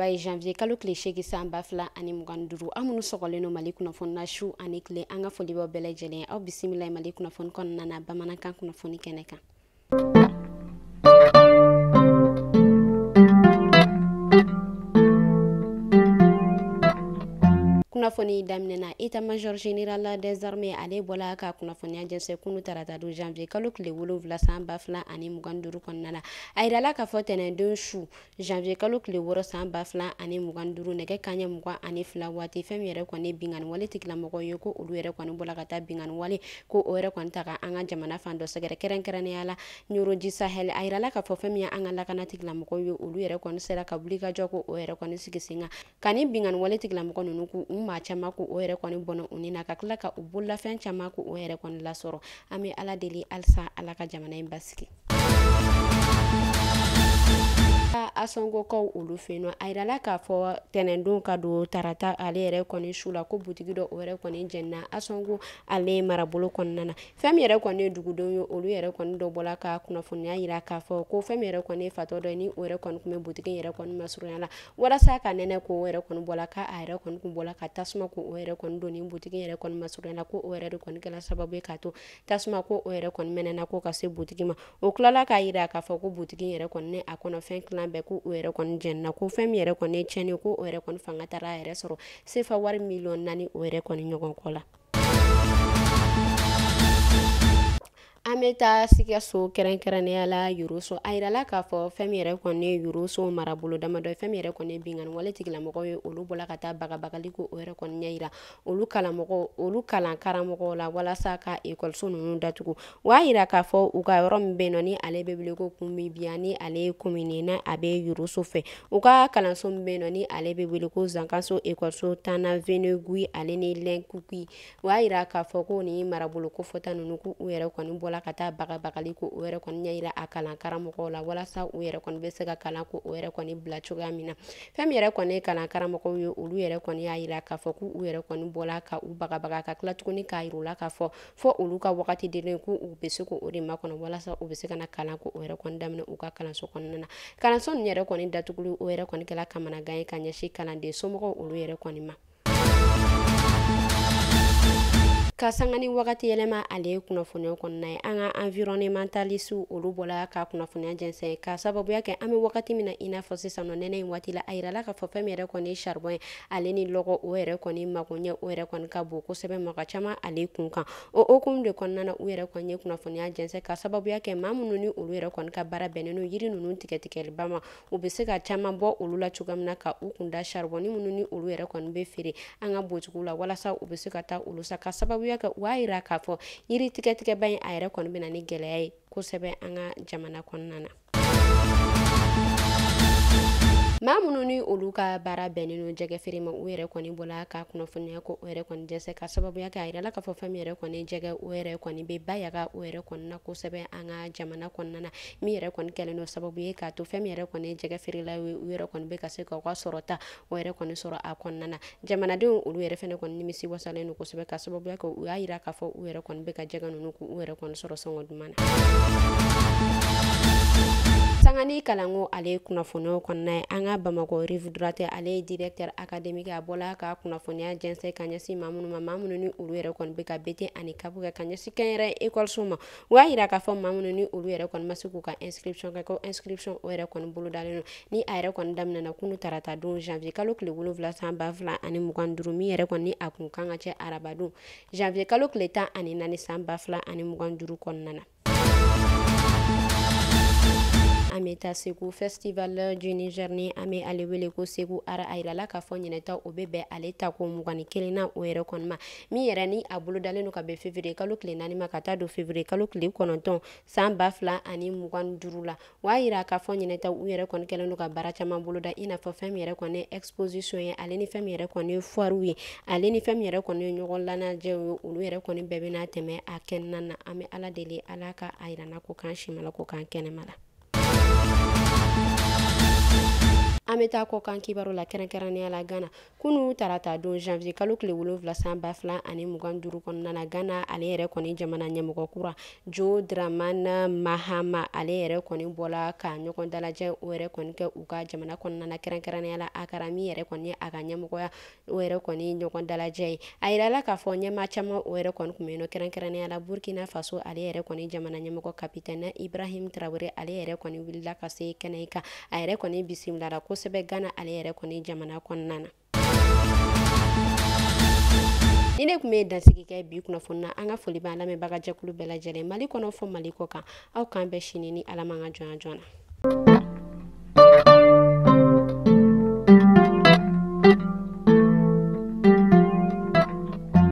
Tarata ye janvier kalo tile 8 san 2025. Aw minnu sɔgɔlen don Mali kunnafoni na su ani tile, an ka foli b'aw bɛɛ lajɛlen. Aw bisimila Mali kunnafoni kɔnɔna na bamanankan kunnafoni kɛnɛ kan. Kunnafoni daminɛna état-major général des armées ale bɔla ka kunnafoniya jɛnsɛn kunu tarata don janvier kalo tile 7 san 2025 kɔnɔna na. A yirala k'a fɔ tɛnɛndon su janvier kalo tile 6 san 2025 nɛgɛ kanɲɛ 22 waati, fɛn min yɛrɛ kɔni binkanni wale tigilamɔgɔw ye ko olu yɛrɛ kɔni bɔla ka taa binkanni wale ko o yɛrɛ kɔni ta ka an ka jamana fan dɔ sɛgɛrɛ, kɛrɛnkɛrɛnnenya la Ɲoro du Sahel. A yirala k'a fɔ fɛn min ye an ka lakana tigilamɔgɔw ye, olu yɛrɛ kɔni sera ka wulikajɔ ko o yɛrɛ kɔni sigi sen kan ka ni binkanni wale tigilamɔgɔ ninnu k'u u maa caman k'o yɛrɛ kɔni bɔnɛ u ni na, ka tila ka u bololafɛn caman k'o yɛrɛ kɔni lasɔrɔ. An bɛ Ala deli halisa Ala ka jamana in basigi. Asɔngokaw olu fɛ yen nɔ, a yirala k'a fɔ tɛnɛndon ka don tarata ale yɛrɛ kɔni su la ko butigi dɔ o yɛrɛ kɔni jɛnna Asɔngo ale marabolo kɔnɔna na. Fɛn min yɛrɛ kɔni ye dugudenw ye, olu yɛrɛ kɔni dɔ bɔla ka kunnafoniya yira k'a fɔ ko fɛn min yɛrɛ kɔni ye fatɔ dɔ ye ni o yɛrɛ kɔni tun bɛ butigi yɛrɛ kɔni masurunya la walasa ka nɛnɛ ko o yɛrɛ kɔni bɔla k'a yɛrɛ kɔni kun bɔla ka tasuma ko o yɛrɛ kɔni don ni butigi yɛrɛ kɔni masurunya la, ko o yɛrɛ de kɔni kɛla sababu ye k'a to tasuma ko o yɛrɛ kɔni mɛnɛna ko ka se butigi ma. O tilala k'a yira k'a fɔ ko butigi yɛrɛ kɔni ni a kɔnɔfɛn tilan bɛɛ ko o yɛrɛ kɔni jɛnna, ko fɛn min yɛrɛ kɔni ye tiɲɛni ko o yɛrɛ kɔni fanga taara a yɛrɛ sɔrɔ sefa wari miliyɔn 4 o yɛrɛ kɔni ɲɔgɔn kɔ la. An bɛ taa Sikaso kɛrɛnkɛrɛnnenya la Yoroso. A yirala k'a fɔ fɛn min yɛrɛ kɔni ye Yoroso marabolo damadɔ ye, fɛn min yɛrɛ kɔni ye binkanni wale tigilamɔgɔw ye, olu bɔla ka taa bagabagali ko o yɛrɛ kɔni ɲɛ yira olu kalamɔgɔw, olu kalan karamɔgɔw la walasa ka ekɔliso ninnu datugu. O y'a yira k'a fɔ u ka yɔrɔ min bɛ yen nɔ ni ale bɛ wele ko Kunbibiya, ni ale ye commune ye, n'a a bɛ Yoroso fɛ. U ka kalanso min bɛ yen nɔ ni ale bɛ wele ko Zankanso ekɔliso Tana Venegui ale ni Lɛnkugui. O y'a yira k'a fɔ ko nin marabolo kofɔta ninnu k'u yɛrɛ kɔni bɔla ka taa bagabagali ko o yɛrɛ kɔni ɲɛ yira a kalan karamɔgɔw la walasa u yɛrɛ kɔni bɛ se ka kalan ko o yɛrɛ kɔni bila cogoya min na. Fɛn min yɛrɛ kɔni ye kalan karamɔgɔw ye, olu yɛrɛ kɔni y'a yira k'a fɔ k'u yɛrɛ kɔni bɔla ka u bagabaga ka tila tuguni k'a yira u la k'a fɔ fo olu ka wagati dilen k'u bɛ se k'o de makɔnɔ walasa u bɛ se ka na kalan ko o yɛrɛ kɔni daminɛ u ka kalanso kɔnɔna na. Kalanso ninnu yɛrɛ kɔni datuguli o yɛrɛ kɔni kɛla kamanagan ye ka ɲɛsin kalanden somɔgɔw olu yɛrɛ kɔni ma. Ka sanga ni wagati yɛlɛma ale ye kunnafoniya kɔnɔna ye, an ka environnementaliste olu bɔla ka kunnafoniya jɛnsɛn ka sababuya kɛ an bɛ wagati min na i n'a fɔ sisan nɔ nɛnɛ in waati la. A yirala k'a fɔ fɛn min yɛrɛ kɔni ye charbon ye ale ni lɔgɔ o yɛrɛ kɔni magoɲɛ o yɛrɛ kɔni ka bon kosɛbɛ mɔgɔ caman ale kun kan. O hukumu de kɔnɔna na u yɛrɛ kɔni ye kunnafoniya jɛnsɛn ka sababuya kɛ maa minnu ni olu yɛrɛ kɔni ka baara bɛnnen don yiri ninnu tigɛtigɛliba ma, u bɛ se ka caman bɔ olu la cogoya min na ka u kun da charbon ni minnu ni olu yɛrɛ kɔni bɛ feere an ka botigiw la walasa u bɛ se ka taa olu san, ka sababuya kɛ u b'a yira k'a fɔ yiri tigɛtigɛba in a yɛrɛ kɔni bɛ na ni gɛlɛya ye kosɛbɛ an ka jamana kɔnɔna na. Maa minnu ni olu ka baara bɛnnen don jɛgɛ feere ma, u yɛrɛ kɔni bɔla ka kunnafoniya ko o yɛrɛ kɔni jɛnsɛn ka sababuya kɛ a yirala k'a fɔ fɛn min yɛrɛ kɔni jɛgɛ o yɛrɛ kɔni bɛ bayaga o yɛrɛ kɔni na kosɛbɛ an ka jamana kɔnɔna na, min yɛrɛ kɔni kɛlen don sababu ye k'a to fɛn min yɛrɛ kɔni jɛgɛ feerelaw ye, u yɛrɛ kɔni bɛ ka se k'u ka sɔrɔta o yɛrɛ kɔni sɔrɔ a kɔnɔna na. Jamanadenw olu yɛrɛ fɛnɛ kɔni nimisi wasalen don kosɛbɛ ka sababuya kɛ u y'a yira k'a fɔ u yɛrɛ kɔni bɛ ka jɛgɛ ninnu k'u yɛrɛ kɔni sɔrɔ sɔngɔ duman na. Sanga ni kalanko ale kunnafoniyaw kɔnɔna ye, an ka Bamakɔ Rive Droite ale ye directeur académique, a bɔla ka kunnafoniya jɛnsɛn ka ɲɛsin maa minnu ma, maa minnu ni olu yɛrɛ kɔni bɛ ka BT ani CAP kɛ ka ɲɛsin kɛnyɛrɛ ekɔliso ma. O y'a yira k'a fɔ maa minnu ni olu yɛrɛ kɔni ma se k'u ka inscription kɛ, ko inscription o yɛrɛ kɔni bolodalen don ni a yɛrɛ kɔni daminɛna kunu tarata don janvier kalo tile 7 san 2025, min yɛrɛ kɔni a kun kan ka cɛ arabadon janvier kalo tile 14 san 2025 kɔnɔna na. An bɛ taa Segu festival du Niger ni an bɛ ale wele ko Segu Ara. A yirala k'a fɔ ɲinɛta o bɛ bɛn ale ta ko 21 na o yɛrɛ kɔni ma, min yɛrɛ ni a bolodalen don ka bɛn février kalo tile 4 ma ka taa don février kalo tile 9 san 2025 la. O y'a yira k'a fɔ ɲinɛta u yɛrɛ kɔni kɛlen don ka baara caman boloda, i n'a fɔ fɛn min yɛrɛ kɔni ye exposition ye, ale ni fɛn min yɛrɛ kɔni ye foire ye, ale ni fɛn min yɛrɛ kɔni ye ɲɔgɔn lanajɛw ye, olu yɛrɛ kɔni bɛɛ bɛna tɛmɛ a kɛnɛna na. An bɛ Ala deli Ala ka a yira n na ko k'an si ma la ko k'an kɛnɛma la. An bɛ taa kɔkan kibaru la, kɛrɛnkɛrɛnnenya la Gana. Kunu tarata don, janvier kalo tile 7 san 2025 kɔnɔna na, Gana ale yɛrɛ kɔni jamana ɲɛmɔgɔ kura John Dramani Mahama, ale yɛrɛ kɔni bɔla ka ɲɔgɔn dalajɛ o yɛrɛ kɔni kɛ u ka jamana kɔnɔna na, kɛrɛnkɛrɛnnenya la Akara, min yɛrɛ kɔni a ka ɲɛmɔgɔya o yɛrɛ kɔni ɲɔgɔn dalajɛ ye. A yirala k'a fɔ ɲɛmaa caman o yɛrɛ kɔni tun bɛ yen nɔ, kɛrɛnkɛrɛnnenya la Burkina Faso ale yɛrɛ kɔni jamana ɲɛmɔgɔ capitaine Ibrahim Traoré, ale yɛrɛ kɔni wulila ka se kɛnɛ kan. A yɛrɛ kɔni bisimilala kosɛbɛ Gana ale yɛrɛ kɔni jamana kɔnɔna na. Ni ne tun bɛ dansigi kɛ bi kunnafoni na. An ka foli b'an lamɛnbaga jɛkulu bɛɛ lajɛlen, Mali kɔnɔ fɔ Mali kɔ kan. Aw k'an bɛn sini ni Ala m'an ka jɔnya joona.